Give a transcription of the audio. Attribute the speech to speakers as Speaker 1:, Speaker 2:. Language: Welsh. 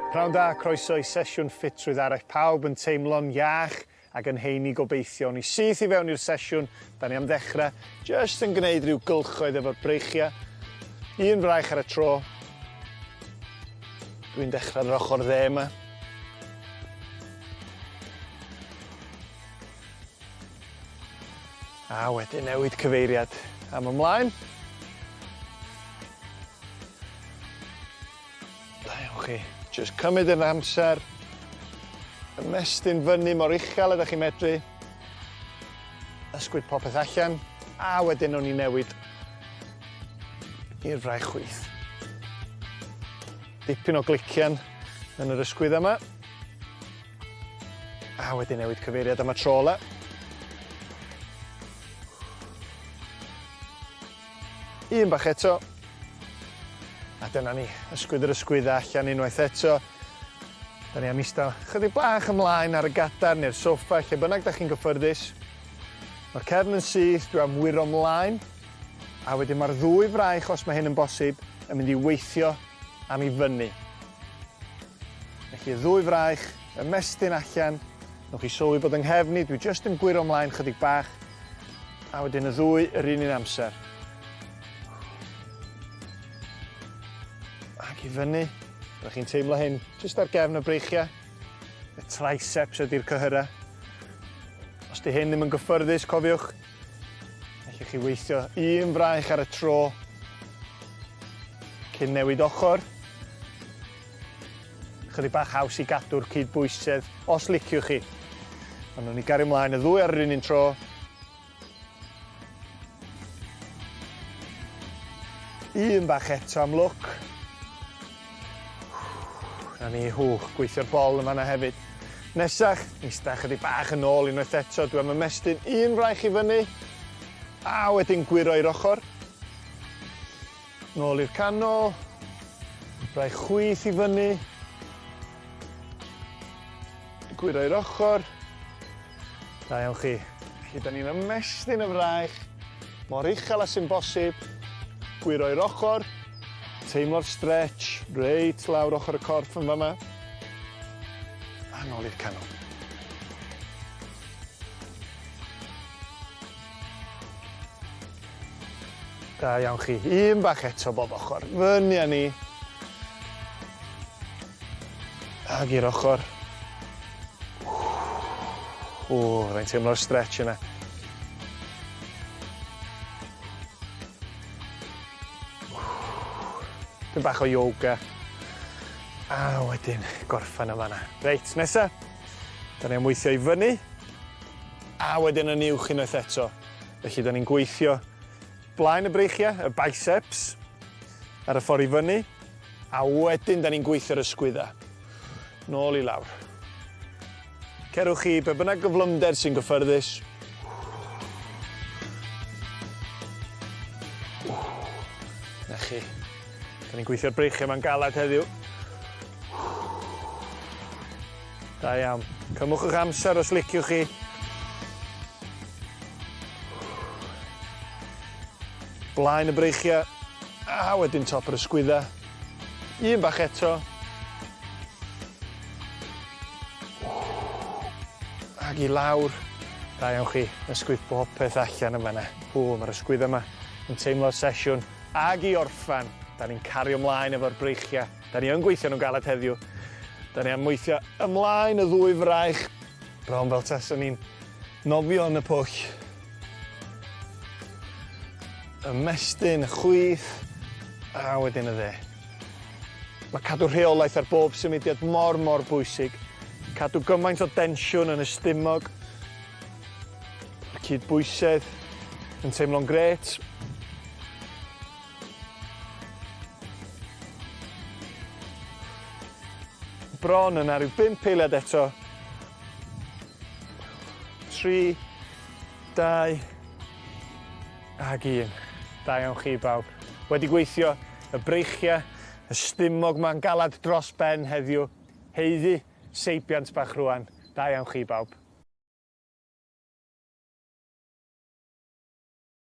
Speaker 1: Pnawn da, croeso i sesiwn ffitrwydd arall. Pawb yn teimlo'n iach ac yn heini gobeithio. Ni syth i fewn i'r sesiwn, da ni am ddechrau jyst yn gwneud rhyw gylchoedd efo'r breichiau. Un fraich ar y tro. Dwi'n dechrau ar yr ochr dde yma. A wedyn newid cyfeiriad am ymlaen. Da iawn chi. Jyst cymryd yr amser. Ymestyn fyny mor uchel ydych chi'n medru. Ysgwyd popeth allan. A wedyn o'n i newid i'r fraich chwith. Dipyn o glician yn yr ysgwydd yma. A wedyn newid cyfeiriad am y tro ola. Un bach eto. A dyna ni, ysgwyd yr ysgwydda allan unwaith eto. Da ni am ista chydig bach ymlaen ar y gadar neu'r soffa, lle bynnag da chi'n gyffyrddus. Mae'r cefn yn syth, dwi am wyro mlaen. A wedyn mae'r ddwy fraich, os mae hyn yn bosib, yn mynd i weithio am i fyny. Felly y ddwy fraich, ymestyn allan. Newch chi sylwi bod yng nghefn i, dwi jyst yn gwyro mlaen chydig bach. A wedyn y ddwy yr un un amser. Ac i fyny. Rydych chi'n teimlo hyn jyst ar gefn y breichiau. Y triceps ydy'r cyhyrau. Os di hyn ddim yn gyffyrddus, cofiwch, allwch chi weithio un fraich ar y tro cyn newid ochr. Chydig bach haws i gadw'r cydbwysedd, os liciwch chi. Ond nhw'n ni gario ymlaen y ddwy ar yr un un tro. Un bach eto am lwc. Na ni, hwch, gweithio'r bol yn fanna hefyd. Nesach, eista chydig bach yn ôl unwaith eto. Dwi am ymestyn un fraich i fyny, a wedyn gwyro i'r ochr. Nôl i'r canol. Braich chwith i fyny. Gwyro i'r ochr. Da iawn chi. Felly, da ni'n ymestyn y fraich mor uchel â sy'n bosib. Gwyro i'r ochr. Teimlo'r stretch reit lawr ochr y corff yn fama. A nôl i'r canol. Da iawn chi. Un bach eto bob ochr. Fyny â ni. Ag i'r ochr. O, rhaid teimlo'r stretch yna. Dyn bach o yoga. A wedyn gorffen yn fanna. Reit, nesa. Da ni am weithio i fyny. A wedyn yn uwch unwaith eto. Felly, da ni'n gweithio blaen y breichiau, y biceps, ar y ffordd i fyny, a wedyn da ni'n gweithio'r ysgwydda. Nôl i lawr. Cerwch chi be bynnag gyflymder sy'n gyffyrddus. Na chi. Da ni'n gweithio'r breichiau ma'n galad heddiw. Da iawn. Cymwch eich amser os liciwch chi. Blaen y breichiau, a wedyn top yr ysgwydda. Un bach eto. Ag i lawr. Da iawn chi, ysgwydd popeth allan yn fanna. O, mae'r ysgwydda yma yn teimlo'r sesiwn. Ag i orffan, da ni'n cario ymlaen efo'r breichiau. Da ni yn gweithio nhw'n galed heddiw. Da ni am weithio ymlaen y ddwy fraich, bron fel taswn ni'n nofio yn y pwll. Ymestyn y chwith, a wedyn y dde. Mae cadw rheolaeth ar bob symudiad mor, mor bwysig. Cadw gymaint o densiwn yn y stumog. Mae'r cydbwysedd yn teimlo'n grêt. Bron yna rhyw bump eiliad eto. 3, 2, ag 1. Da iawn chi bawb. Wedi gweithio y breichiau, y stumog ma'n galad dros ben heddiw. Haeddu seibiant bach rwan. Da iawn chi bawb.